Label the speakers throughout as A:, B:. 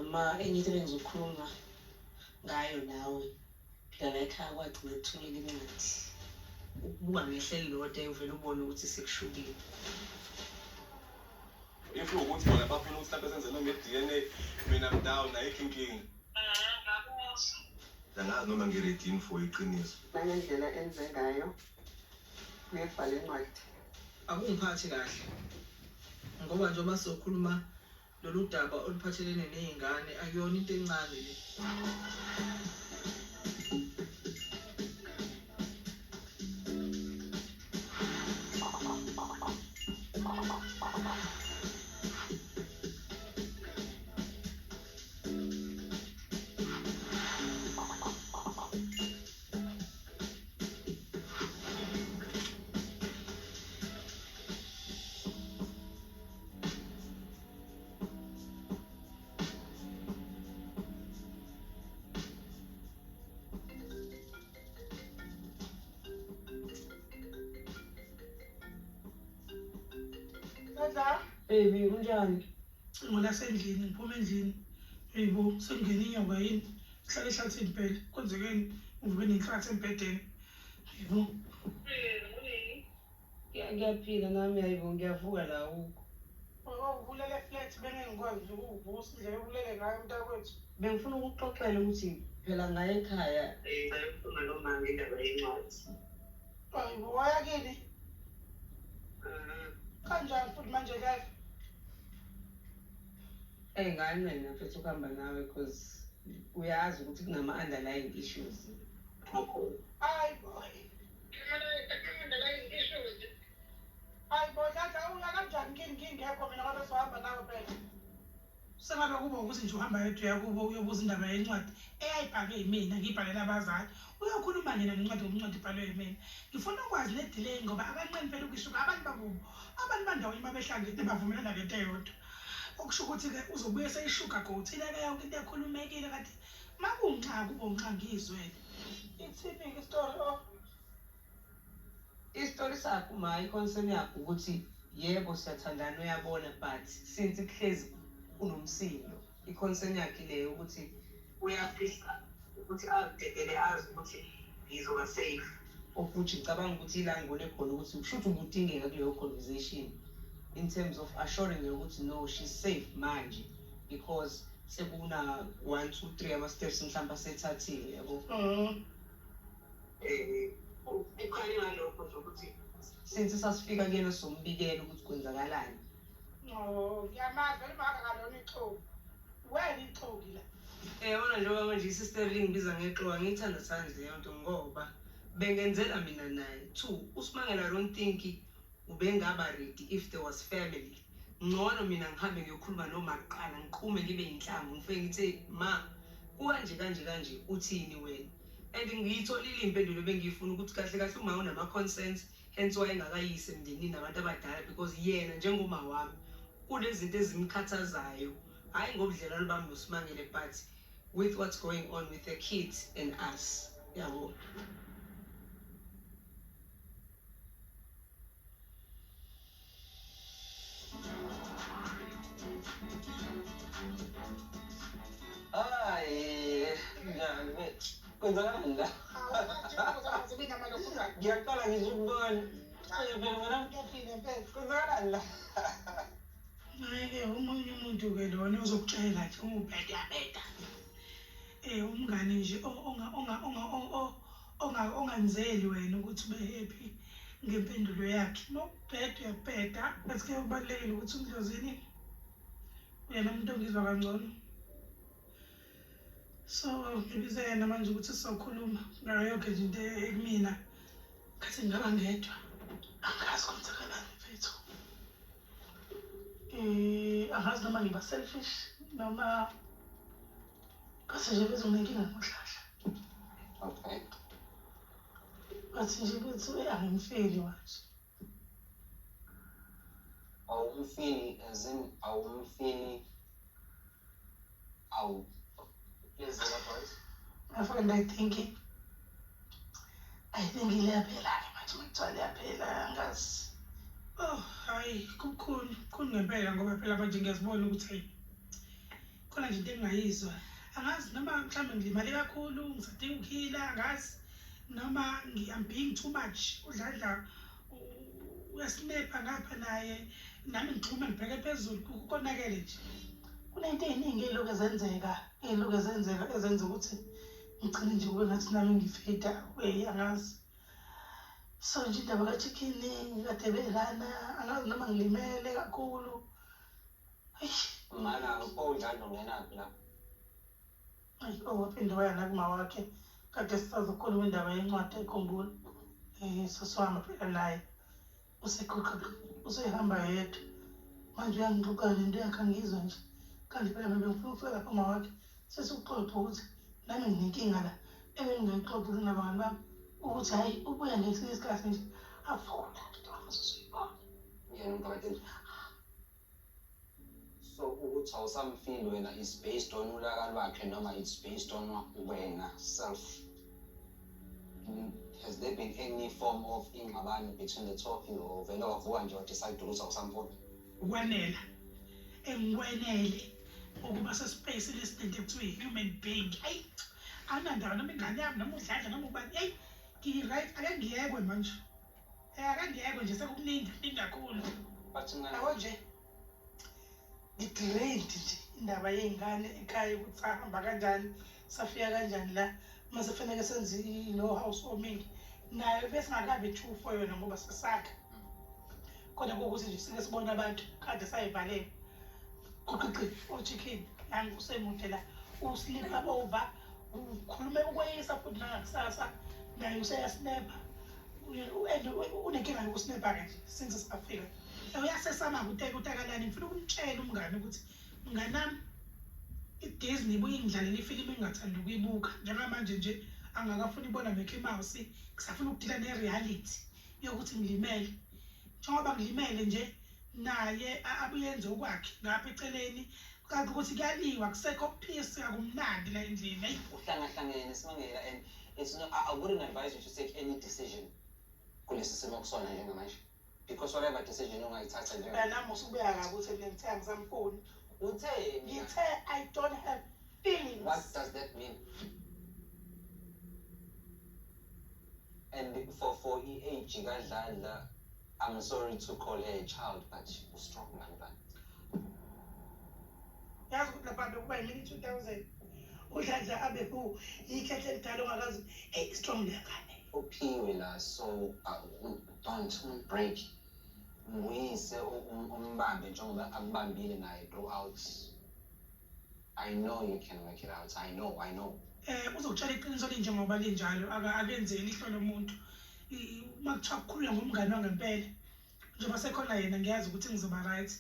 A: Ma enye into ebengizokhuluma ngayo nawe, phela la ekhaya kwagcina kuthunyelwa incwadi. Ukubuka ngehlo elilodwa uvele ubone ukuthi sekushubile.
B: If ukuthi bona bafuna ukuthi mhlawumbe senze noma i-DNA, mina I'm down, ayikho inkinga. Angazi noma ngi-ready yini for iqiniso.
C: Nangendlela enze ngayo uyebhala incwadi.
D: Akungiphathi kahle ngoba njengoba sizokhuluma lolu daba oluphathelene nezingane akuyona into encane le.
A: Baby, unjani?
E: Cingo lasendlini, ngiphuma endlini. Hayibo, sekungena inyoka yini? Sihlale ehlathini phela. Kwenzekeni? Uvuke nenhlathi embhedeni. Hayibo.
A: Ngiyaphila nami, hayibo, ngiyavuka la ukho.
E: Oh, ubulele flat bengeke ngikwazi nje ukukuvusa indlela obulele ngayo mntakwethu.
A: Bengifuna ukuxoxela ukuthi phela ngaye ekhaya ngayokhuluma nomama ngendaba yencwadi.
E: Hayibo, waya kini? Kanjani futhi manje kahle?
A: Nganqena mfethu ukuhamba nawe because uyazi ukuthi kunama-underlying issues.
E: Hayibo. Hayibo, Dladla, uya kanjani kini ngingekho mina ngabe sohamba nawe phela. Sengabe kuba ukuthi nje uhamba yedwa uya kubo uyobuza indaba yencwadi eyayibhalwe yimina, ngiyibhalela abazali. Uyokhuluma yena ngencwadi ngoba incwadi ibhalwe yimina. Ngifuna ukwazi ne-delay ngoba akanqeni phela ukuyisho abantu bakubo. Abantu bandawonye uma behlangene bavumelana ngento eyodwa. Okusho ukuthi-ke uzobuye seyishugacoat-ile-ke yonke into ekhulumekile kanti makunxa kubo nxa ngiyizwele. Ithini-ke isitori oh?
A: Isitori sakho ma, i-concern yakho ukuthi yebo siyathandana uyabona but since kuhlezi kunomsindo, i-concern yakhe leyo ukuthi uyafisa ukuthi azidedele azi ukuthi ngizoba safe. Of which ngicabanga ukuthi ila ngibone khona ukuthi kushuthi ubudingeka kuleyo conversation in terms of assuring her ukuthi no, she's safe manje because sekuna 1 2 3 ama-steps mhlawumbe asethathiwe, yabo. Ukhale ngalokho nje ukuthi since sasifika kuyena sombikela ukuthi kwenzakalani.
E: Oh, ngiyamazi vele umaka kalona ixoki. Wena ixoki la.
A: Yabona njengoba manje i-sister lingibiza ngexoki, angiyithanda thandi leyo nto ngoba bengenzela mina naye. Two, uSimangele I don't think ubengaba ready if there was family. Ngcono mina ngihambe ngiyokhuluma noma kuqala ngiqume ngibe yinhlamvu ngifike ngithe ma kukanje kanje kanje uthini wena. And ngiyitholile impendulo ebengiyifuna ukuthi kahle kahle uma unama-concerns hence wayengakayisi emndenini nabantu abadala because yena njengoma wami kunezinto ezimkhathazayo, hhayi ngobudlelwano bami noSimangele but with what's going on with the kids and us, yabo. Hayi, njani mfethu? Kwenzakalani la? Ngiyaqala ngisho ukubona. Uyaphila mfana? Kwenzakalani la?
E: Hhayi-ke omunye umuntu-ke lona ozokutshela nje ungubhede uyabheda. Umngani nje onganzeli wena ukuthi ube happy ngempendulo yakhe. Uma ubheda uyabheda, but-ke kubalulekile ukuthi uNdlozini uyena umuntu ongizwa kangcono. So ngibize yena manje ukuthi sizokhuluma ngayo yonke nje into ekumina. Khathi ngingaba ngedwa, angazi kwenzakalani mfethu. Angazi noma ngiba selfish noma ngathi nje mfethu nginenkinga ngoDladla.
C: Okay.
E: Ngathi nje mfethu angimfeli manje.
C: Awumfili as in awumfili awu please elaborate.
E: My friend, I think liyaphela-ke manje uma kuthiwa liyaphela angazi. Oh, hhayi kubukhuni, kubukhuni ngempela ngoba phela manje ngiyazibona ukuthi hayi. Khona nje into engingayizwa, angazi noma mhlawumbe ngilimale kakhulu, ngisadinga ukuhila, angazi noma I'm being too much. UDladla uyasnepha ngapha naye, nami ngixhume ngibheke phezulu, konakele nje. Kunento ey'ningi ey'lokhu ezenzeka, ey'lokhu ezenzeka ezenza ukuthi ngigcine nje kube ngathi nami ngi-fade away, angazi. So nje indaba ka-chicken kade belana, angazi noma ngilimele kakhulu. Eish.
C: Mana uDladla ungenaphi lapho?
E: Ayi, oh, waphinde waya nakuma wakhe, kade sisazokhuluma indaba yencwadi, ayikhumbula. Sasihamba phela naye, useqhuqa, usehamba yedwa manje, uyangixoxa nento yakhe, angizwa nje. Kanti phela mina bengifuna ukufika lapho uma wakhe sesikuxoxa ukuthi nami nginenkinga la ebengingayixoxi nabangani bami, ukuthi hhayi, ubuya ngesinye isikhathi nje avula uzoyibona.
C: Yena umuntu akade. So ukuthi awusamfili wena is based on ulaka lwakhe noma it's based on wena self? Has there been any form of ingxabano between the two of you, or vele wavuka nje wa-decide ukuthi awusamfuni?
E: Ukwanela engikwenele ukuba se-space lesinento ekuthiwa i-human being, ayi, anandaba noma ingane yami noma uDladla noma ubani. Eyi, ngi-right, ake ngiyekwe manje, ake ngiyekwe nje, sekukuningi, kuningi kakhulu.
C: But mngani
E: Yabo nje, ngi-drained nje. Indaba yey'ngane ekhaya, ukuthi sahamba kanjani, safika kanjani la, mase kufaneke senze ilo housewarming nayo besingakabi two for yona ngoba sesakha, kodwa kuwukuthi nje sike sibone abantu kade sayivalela guqiqi o-chicken nangu usemude la, uslip over, ukhulume ukweyisa futhi nangakusasa naye useyasnapha and unenkinga yokusnapha-ke nje since safika. Uyasesama kuteka utakalani. Ngifuna ukumtshela umngane ukuthi, mnganami, i-Disney ibuye ingidlalela ifilimu engingathandi ukuyibuka njengamanje nje, angakafuni ukubona Mickey Mouse, ngisafuna ukudila ne-reality yokuthi ngilimele njengoba ngilimele nje. Naye abuye enze okwakhe ngapha eceleni, kanti ukuthi kuyaliwa, kusekho peace, akumnandi la endlini, eyi.
C: Uhlangahlangene, Simangele, and it's not, I wouldn't advise you to take any decision kulesi simo kusona njengamanje, because whatever decision ongayithatha nje
E: Phela nami usubeka kabi ukuthi mina ngithe angisamfuni.
C: Utheni?
E: Ngithe I don't have feelings.
C: What does that mean? And for i-age kaDladla, I'm sorry to call her a child, but u-strong ngani.
E: Yazi ukuthi lapha bekuba yimini 2000, uDladla abe hu ikhehle elidala ongakazi. Eyi, strong lengane.
C: Uphiwe la, so don't break. Mbuyise, umbambe njengoba akubambile naye throughout. I know you can work it out. I know, I know.
E: Uzokutshela iqiniso linjengoba linjalo, akenzeli ihlo lomuntu. Uma kuthiwa kukhulunywa ngomngane wangempela, njengoba sekhona yena, ngiyazi ukuthi ngizoba right.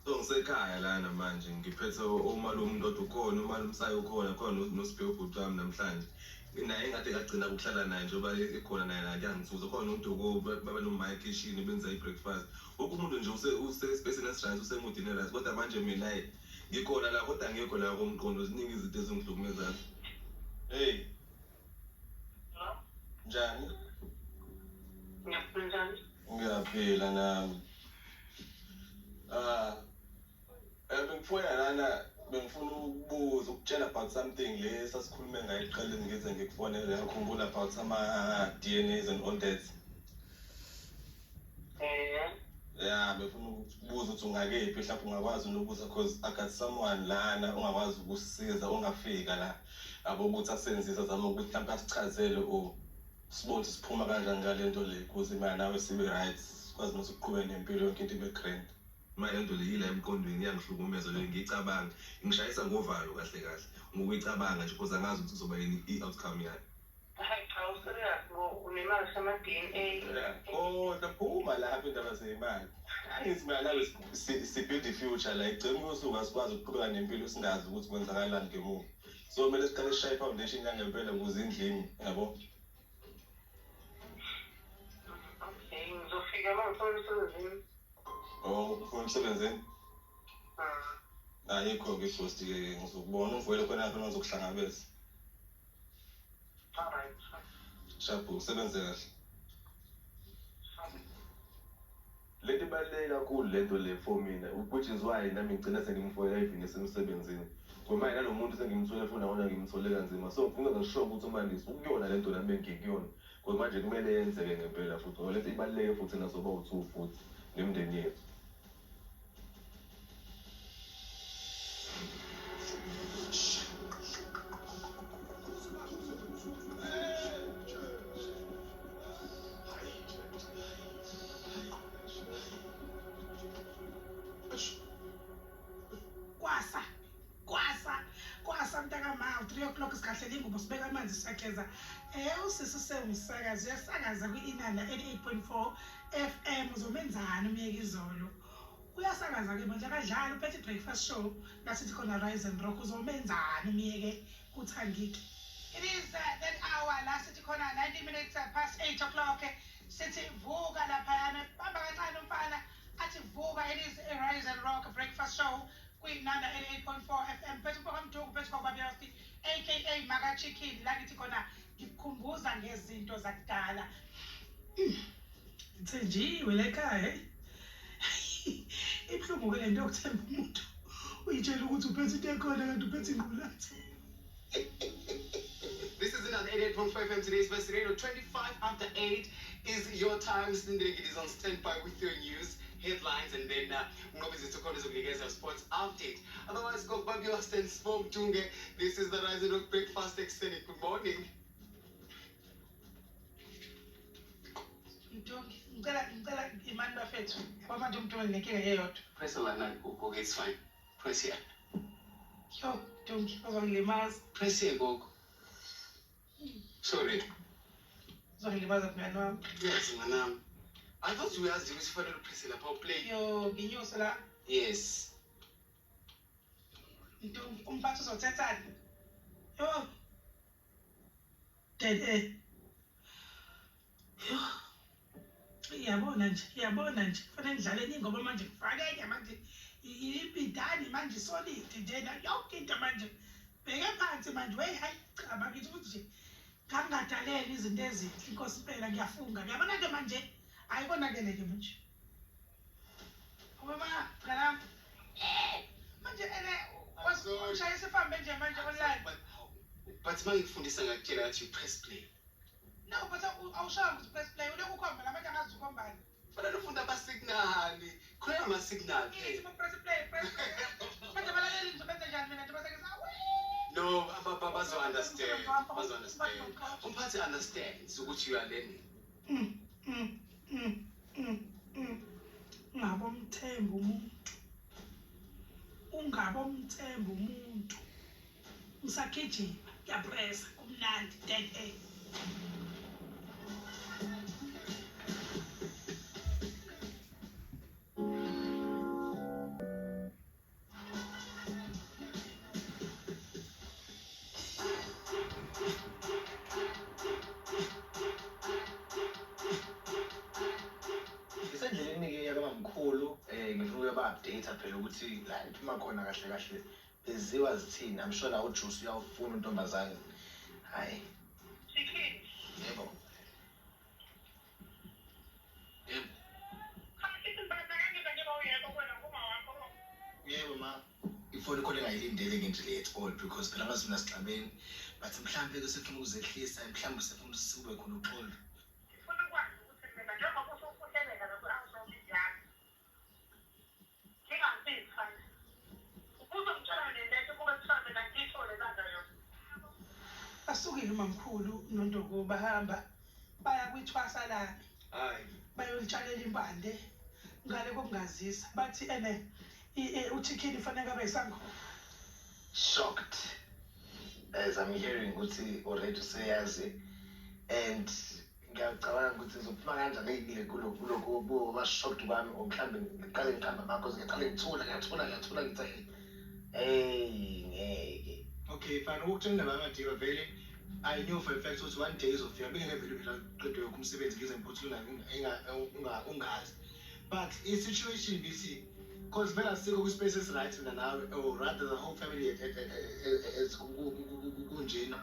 B: So ngisekhaya lana manje, ngiphethe umalume uNdoda ukhona, umalume uMsayi ukhona, khona noSiphiwe ubhuti wami namhlanje. Naye engathi kagcina ukuhlala naye njengoba ekhona naye la kuyangithusa. Khona uNduku baba noMaya ekhishini benza i-breakfast. Wonke umuntu nje use-space-ini esi-right, use-mood-ini e-right, kodwa manje mina, hayi, ngikhona la kodwa angekho la komqondo. Ziningi izinto ezingihlukumezayo. Hey. Njani?
A: Ngiyaphila, njani?
B: Ngiyaphila nami. Ah, bengifonela lana, bengifuna ukubuza, ukutshela about something le sasikhulume ngayo ekuqaleni, ngize ngikufonele. Ngakhumbula about ama-DNAs and all that. Ya, befuna ukubuza ukuthi ungakephi, mhlawumbe ungakwazi nokubuza, cause I got someone lana ongakwazi ukusisiza, ongafika la yabo, ukuthi asenzise, azame ukuthi mhlawumbe asichazele or sibone ukuthi siphuma kanjani ngale nto le, ukuze mina nawe sibe right, sikwazi nokuthi siqhubeke nempilo, yonke into ibe grand. Manje lento le yila emqondweni, iyangihlukumeza le, ngiyicabanga ingishayisa ngovalo kahle kahle ngokuyicabanga nje, because angazi ukuthi kuzoba yini i-outcome yayo.
A: Hayi cha, u-serious bo, unemali sama-DNA?
B: Kodwa phuma lapho, indaba zeyimali. Angithi mina nawe si-build i-future la, ekugcineni kosuku asikwazi ukuqhubeka nempilo singazi ukuthi kwenzakalani ngemuva, so kumele siqale sishaye i-foundation yangempela ukuze indlini yabo.
A: Okay, ngizofika uma ngithola emsebenzini.
B: Uphuma emsebenzini? Ayikho-ke i-ghost-ke, ngizokubona ungivuyele khona lapho ngizokuhlangabeza.
F: Alright.
B: Shabhu, usebenze kahle.
G: Lento ibaluleke kakhulu lento le for mina, which is why nami ngigcina sengimfonela even ngisemsebenzini. Ngoba manje nalo muntu sengimthole futhi nakhona ngimthole kanzima. So ngifuna ngisho ukuthi uMandisa ukuyona lento nami engikuyona. Ngoba manje kumele yenzeke ngempela futhi ngoba lento ibaluleke futhi nasoba u-two futhi nemindeni yethu.
E: Kwasa, kwasa, kwasa mntakama, 3 o'clock sikhahlela ingubo sibeka amanzi siyageza. Usisi usewumsakazi, uyasakaza kwi-Inanda 88.4 FM, uzomenzani umyeke izolo. Uyasakaza-ke manje akadlali, uphethe i-breakfast show la sithi khona Rise and Rock, uzomenzani umyeke kuthangiki. It is that hour la sithi khona 90 minutes past 8 o'clock, sithi vuka laphayana, bamba kancane umfana athi vuka. It is a Rise and Rock breakfast show kwi-Inanda 88.4 FM. Phethe umfoka Mduku, phethe kwaBabyosti aka Maka Chicken, la ngithi khona ngikukhumbuza ngezinto zakudala. Thenjiwe la ekhaya. Ibuhlungu-ke le nto yokuthemba umuntu, uyitshela ukuthi uphethe into ekhona kanti uphethe ingqulathi.
H: This is Inanda 88.5 FM, today's best radio. 25 after 8 is your time. Sindile is on standby with your news headlines, and then Ngobi Zithukhona zokunikeza sports update. Otherwise, go Babi Austin Smoke Tunge. This is the Rise and Rock Breakfast Extended. Good morning.
E: Mtungi, ngicela imani bafethu. Yabo manje umuntu unenkinga eyodwa.
H: Press the line, Gogo, it's fine. Press here.
E: Yo, Mtungi, uzongilimaza.
H: Press here, Gogo. Sorry.
E: Uzongilimaza mngani wami.
H: Yes, mnganami. I thought you asked ukuthi kufanele upresse lapha uplay.
E: Yo, nginyuse la.
H: Yes.
E: Mtungi, umphathi uzothethani? Yo. Dead air. Yo. Iyabona nje, kufanele ngidlale enye ingoma manje, ngifake enye manje, ibidani manje, solid njena, yonke into manje. Bheke phansi manje, wey hayi cha bakithi ukuthi nje ngangingadaleli izinto ezinhle, inkosi impela ngiyafunga. Ngiyabona-ke manje, hayi konakele-ke manje. Ubaba, cha manje ene ushayisa ifambe nje manje online.
H: But mangikufundisa ngakutshela ngathi you press play.
E: No, but awushaya ukuthi press play, ulokhu ukhomba la manje angazi ukhombani.
H: Fanele ufunde ama-signal. Khona ama-signal.
E: Ithi uma press play, press play. Manje abalaleli ngizobenza njani mina njengoba sengithi awe.
H: No, bazo understand. Bazo understand. Umphathi understands ukuthi you are learning.
E: Ungabomthemba umuntu. Ungabomthemba umuntu. Usagijima, kuyapressa, kumnandi, dead air.
I: Isendleleni-ke yakamamkhulu, ngifuna ukuyoba-update phela ukuthi la iphuma khona kahle kahle beziwa zithini. I'm sure la ujuice uyawufuna untombazane. Hhayi.
E: Chicken.
I: Yebo.
H: Yebo.
I: Yebo ma. Ifoni khona engayilindele nje le at all because phela abazulu asixabeni, but mhlambe ke sefuna ukuzehlisa, mhlambe sefuna ukuthi kube khona uxolo.
E: Ngifuna ukwazi ukuthi mina njengoba usufuhleleka lokhu awusomidyami. Ngingangifiki fana. Uzongitshela nento kube kuthiwa mina ngiyithole kanja yona. Basukile umamkhulu noNdoko bahamba baya kwithwasa lami.
H: Hayi.
E: Bayolitshalela impande ngale kokungazisa. Bathi ene uChicken ifanele abe isangoma.
I: Shocked as I'm hearing ukuthi already useyazi, and ngiyacabanga ukuthi ngizophuma kanjani kulokhu kuba shocked kwami, or mhlambe ngiqale ngiqamba amakho, ngiqale ngithula ngiyathula ngithi hey ngeke.
J: Okay, fine. Ukutshela indaba kaMadiba vele I knew for a fact ukuthi one day izofika, bengeke vele phela uqedwe yonke umsebenzi ngize ngiphuthule ungazi. But i-situation bithi Because vele asikho kwi-space esi-right mina nawe, or rather the whole family kunjena.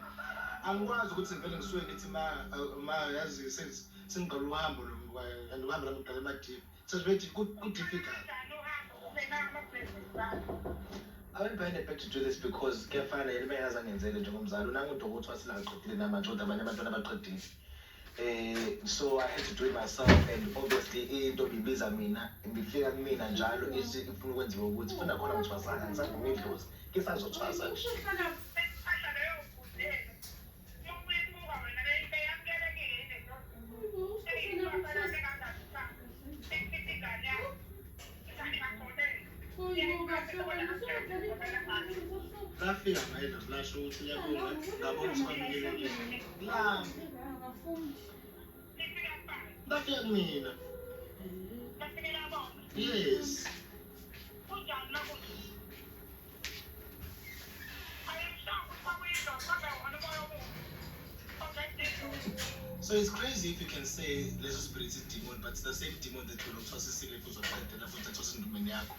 J: Angikwazi ukuthi ngivele ngisuke ngithi ma yazi sengiqala uhambo and uhambo lami ngiqala ema-deep. So it's very ku-difficult.
I: I went behind the back to do this because kuyafana yena bengazange angenzele njengomzali unangu ukuthi wathi angaqedile namanje, kodwa abanye abantwana baqedile. So I had to do it myself, and obviously into ibiza mina, ibifika kumina njalo ithi ifuna ukwenziwa ukuthi funa khona ngithwasanga ngisangoma idlozi ngisazothwasa nje.
J: Lafika ngayidlozi lasho ukuthi liyabonga, ngabona ukuthi kwamukelekile lami. Lafika kumina. Yes. So it's crazy if you can say leso spirit is demon, but it's the same demon that will uthwasisile futhi uzoqedela futhi athwase endumeni yakho.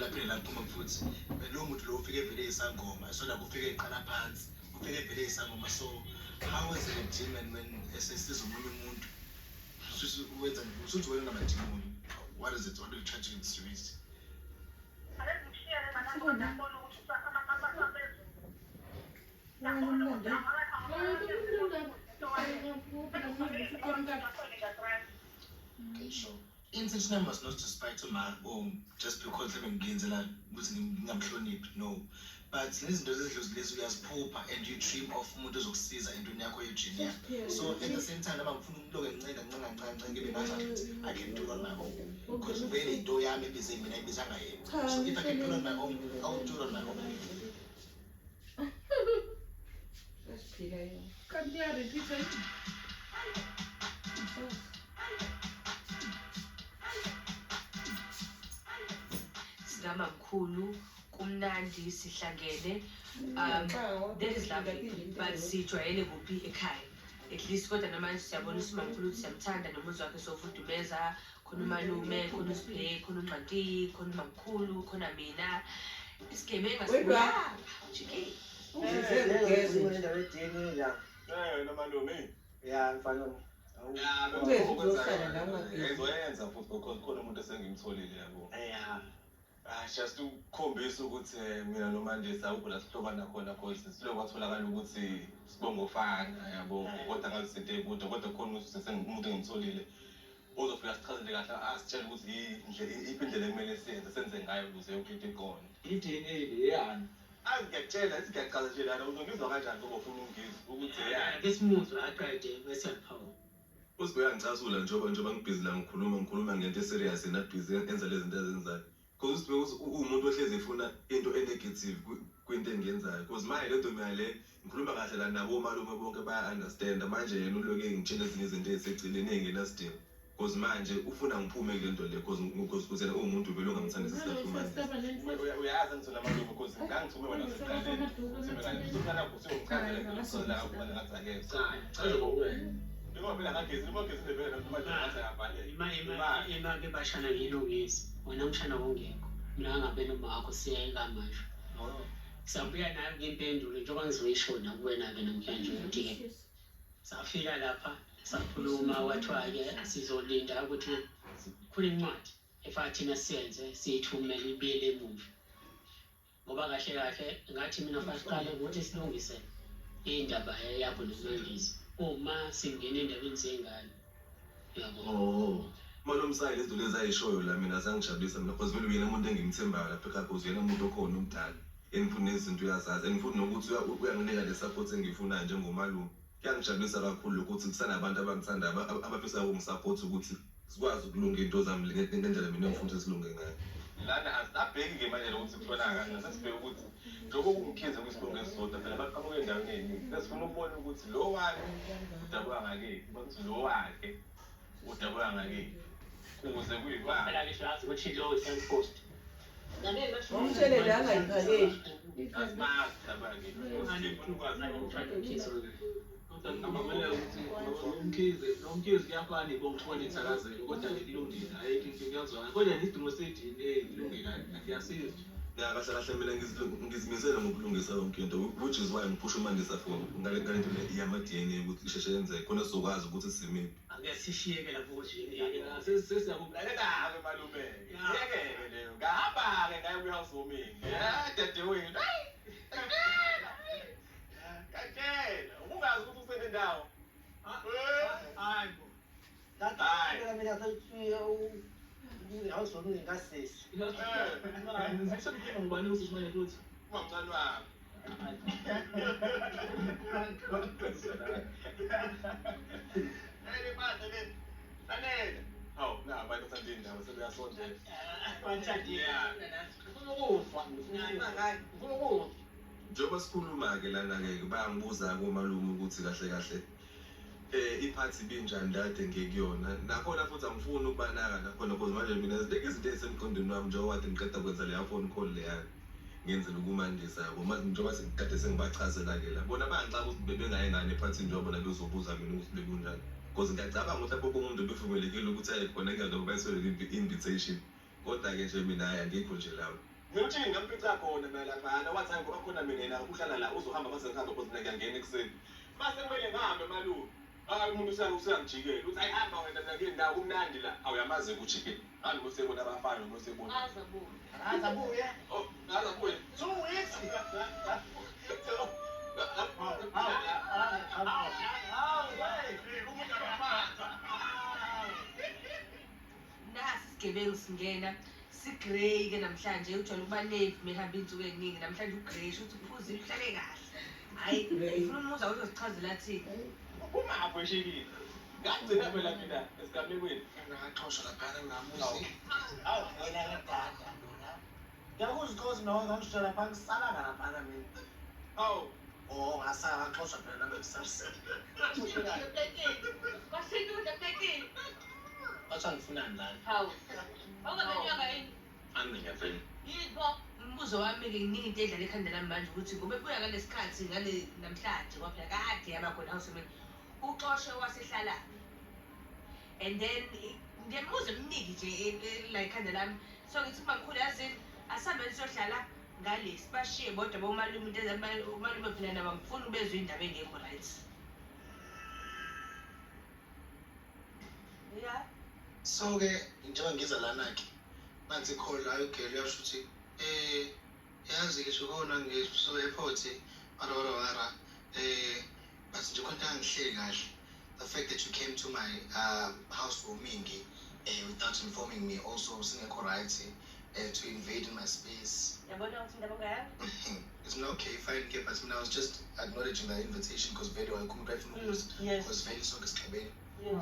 J: Laphinde laphuma futhi. Lowo muntu lo ufike vele isangoma, so la ufike eqala phansi, ufike vele isangoma. So how is it a demon when esesiza omunye umuntu? Wenza usuthi wena unamademon. What is it? What do you try to insinuate? Okay, sure. Intention was not to spite uma or just because mhlawumbe ngiyenzela ukuthi ngingamhloniphi, no. But lezi zinto zedlozi lezi uyaziphupha and you dream of umuntu ozokusiza entweni yakho ye-junior. So at the same time noma ngifuna umuntu ngincenga ncenga ncenga ncenga ngibe ngathi I can do it on my own. Because vele into yami ebize mina ibizanga yena. So if I can do it on my own, I will do it on my own.
E: Kanti iya-repeat-a yini?
F: Sinamamkhulu, kumnandi, sihlangene. That is lovely, but sijwayele kuphi ekhaya at least, kodwa namanje siyabona ukuthi umamkhulu ukuthi siyamthanda nomuzi wakhe sofudumeza khona, umalume khona, usiphe khona, unqanti khona, umamkhulu khona, mina isigebengu asibuyanga jike.
K: Indaba ye-DNA la.
B: Wena malume.
K: Ya, mfana wami.
B: Ya,
A: Ungezi uzohlala la ungagezi.
B: Ngizoyenza futhi because khona umuntu esengimtholile, yabo. Ah, just ukukhombisa ukuthi mina noMandisa akukho la sihlobana khona, cause siloku kwatholakala ukuthi sibongofana, yabo, kodwa ngazi izinto ey'kude, kodwa khona ukuthi umuntu engimtholile uzofika sichazele kahle, asitshele ukuthi iphi indlela ekumele senze ngayo ukuze yonke into iqonde.
J: I-DNA leyani?
B: Ayi, ngiyakutshela, ngiyaqala nje lana, uzongizwa kanjani ngoba ufuna ungizwe ukuthi eyani?
L: Ake simuzwe aqede bese siyaphawula.
G: Uze uyangicasula njengoba ngibhizi la ngikhuluma ngento e-serious, yena busy enza lezi zinto azenzayo. Because uwumuntu ohlezi efuna into e-negative kwinto engiyenzayo. Because manje lento mina le ngikhuluma kahle la nabo omalume bonke baya-understand. Manje yena uloke engitshela ezinye izinto ey'seceleni ey'ngenasidingo. Because manje ufuna ngiphume kule nto le because yena uwumuntu vele ongamthandisisi kahle uMandisa.
B: Uyazi ngithona malume because ngangithume wena sekuqaleni. Uthi mina ngizofana usuyongichazela ngizocela ukubona ngathi akekho.
L: Cha, chaza ngokuwena.
B: Njengoba phela ngagezi, uma ugezile vele manje ngathi akabhaleki.
L: Ima ima ima ke bashana, ngilungise. Wena mshana wongekho. Mina ngabe noma wakho siya kamasho. Sabuya nayo impendulo njengoba ngizoyisho nakuwena-ke namhlanje ukuthi-ke safika lapha, sakhuluma, kwathiwa-ke sizolinda ukuthi khona incwadi efaka thina siyenze siyithumele ibuyele emuva, ngoba kahle kahle ngathi mina fanele siqale ngokuthi silungise indaba yakho noMandisa uma singena endabeni zengane, uyabo.
G: Oh. Malume lezi zinto lezi ayishoyo la mina zangijabulisa mina because vele uyena umuntu engimthembayo lapha ekhaya, because uyena umuntu okhona omdala and futhi nezinto uyazazi and futhi nokuthi uyanginika le support engiyifunayo njengomalume. Kuyangijabulisa kakhulu ukuthi kusanabantu abangithandayo abafisa ukungi-support ukuthi sikwazi ukulunga into zami ngendlela mina engifuna ukuthi silunge ngayo.
B: Lana asabheki-ke manje lokuthi kuhlona kanjani, sesibheke ukuthi njengoba kungikhize kwisibongo esisodwa phela baqhamuka endaweni ey'ningi, sesifuna ukubona ukuthi lo wami udabuka ngakephi, ukuthi lo wakhe udabuka ngakephi ukuze kuyibani.
L: Phela ngisho yazi ukuthi lo i-signpost.
A: Umtshele la angayiphakeli.
B: Asimazi udabuka ngakephi, sifuna ukwazi.
M: Kodwa ngingababaleka ukuthi noMkhize noMkhize kuyafana ibonga nithakazelo kodwa nje kulungile, ayikho inkinga, kuyazwakala. Kodwa nesidingo se-DNA kulungile, kuyasiza nje.
G: Ya, kahle kahle mina ngizimisele ngokulungisa yonke into, which is why ngiphusha uMandisa for ngale nto le yama-DNA ukuthi isheshe yenzeke khona sizokwazi ukuthi simiphi.
L: Ake sishiyeke lapho ku-DNA.
B: Sesiyakulalela-ke malume, yeke-ke leyo. Ngahamba-ke ngaye kwi-house warming ya dadewethu. Hayi, katshela ubungazi ukuthi usenendawo.
M: Hayi bo.
K: Phela mina house warming kasisi.
M: Ngisekhuluma ngubani usisi manje futhi?
B: Umamncane wami. Hey, manje le. Lalela.
G: Hawu, na abantu bathanda iy'ndaba sebeyasondela.
M: Ngifuna ukufa. Ngifuna ukufa.
G: Njengoba sikhuluma-ke lana-ke bayangibuza-ke omalume ukuthi kahle kahle iphathi ibinjani kade ngikuyona. Nakhona futhi angifuni ukubanaka nakhona because manje mina ziningi izinto ey'semqondweni wami njengoba kade ngiqeda kwenza leya phone call leya ngenzela ukuMandisa yabo. Njengoba kade sengibachazela-ke la, bona bayangixaka ukuthi bebengaye ngani ephathini njengoba bona bezobuza mina ukuthi bekunjani, because ngiyacabanga ukuthi lapho umuntu bevumelekile ukuthi aye khona engazobe bayithole i-invitation. Kodwa-ke nje mina hhayi, angikho nje lapho.
B: Mina uthi ngamfica khona mina laphana, wathi hayi, ngoba khona mina yena uhlala la, uzohamba mase ngihambe because mina ngiyangena ekuseni. Mase kumele ngihambe malume, hayi, umuntu useyangijikela, uthi hayi, hamba wena, mina kule ndawo kumnandi la. Awuyamazi ukujikela ngani ngosebona abafana ngosebona.
F: Azabuye.
K: Azabuye.
B: Oh, azabuye. 2 weeks.
K: Hawu, hawu,
B: Umuntu akaphatha.
F: Nasi isigebengu singena si-grey-ke namhlanje. Ujwayele ukuba navy mehamba iy'nsuku ey'ningi. Namhlanje u-grey, sho ukuthi uphuzile, uhlale kahle. Hhayi, ngifuna umuza ukuthi uzichazela athini.
B: Umapho eshikile ngagcina phela mina esigamekweni.
J: Ngaxoshwa laphana ngamuzi.
K: Hawu, wena kadada mina. Ngiyakuzwa cause nawe ngangisho lapha ngisalanga laphana mina.
B: Hawu.
J: Oh, ngasala ngaxoshwa phela nami kusasa.
F: Kwasilula plekini.
C: Bathi angifunani lana?
F: Hawu. Awungamenywanga yini?
C: Angingaveli.
F: Yini pho? Umbuzo wami-ke, kuningi into edlala ekhanda lami manje ukuthi ngoba ebuya ngalesi khathi ngale namhlanje kwaphela kade yaba khona house warming. Uxoshe wasehlala. And then ngiyambuza eminingi nje la ekhanda lami. So ngithi mamkhulu, yazini, asambe siyohlala ngale sibashiye bodwa bomalume into umalume phela nabo angifuni ubezwe indaba engekho right. Yeah.
J: So-ke njengoba ngiza lana-ke nansi i-call, hayi, ugele uyasho ukuthi yazi ngisho khona ngiso airport wara wara wara, but nje khona angihleli kahle, the fact that you came to my house warming without informing me, also singekho right to invade in my space.
F: Yabona ukuthi indaba ongayami?
J: It's not okay, fine ke, but mina I was just acknowledging the invitation because vele wayekho umuntu wayefuna ukuza because vele sonke sixabene.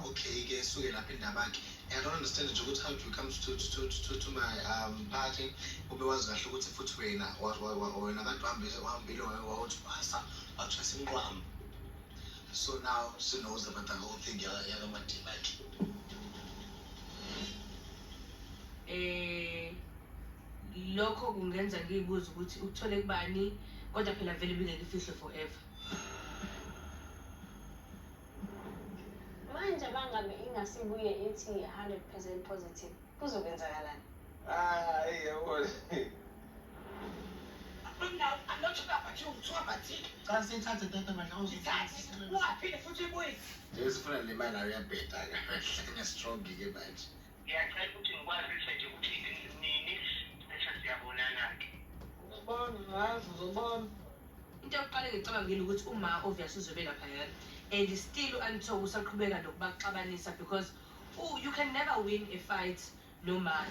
J: Okay ke, suke lapha indaba yakhe. I don't understand nje ukuthi how do you come to my party ube wazi kahle ukuthi futhi wena wena kade uhambile wayothwasa, wathwasa imqwamo. So now she knows about the whole thing yakamadima yakhe.
F: Lokho kungenza ngiyibuze ukuthi ukuthole kubani, kodwa phela vele bingeke ifihlwe forever.
N: Manje bangabe ingasibuye ithi 100% positive, kuzokwenzakalani?
B: Hayi, yabona.
E: I'm not talking about you, ngithiwa bathini.
J: Cha, siyithathe tata bandla.
E: Ithathe, ungaphinde futhi uyibuye.
I: Nje sifuna le mali nayo iyabheda-ke, ine-strong-ke manje.
A: Ngiyacela ukuthi ngikwazise nje ukuthi nini bese siyabonana-ke.
D: Uzobona, ngazi uzobona.
F: Into yokuqala engicabangile ukuthi uma obvious uzobe laphayana and still u-Anto usaqhubeka nokubaxabanisa because, oh, you can never win a fight noma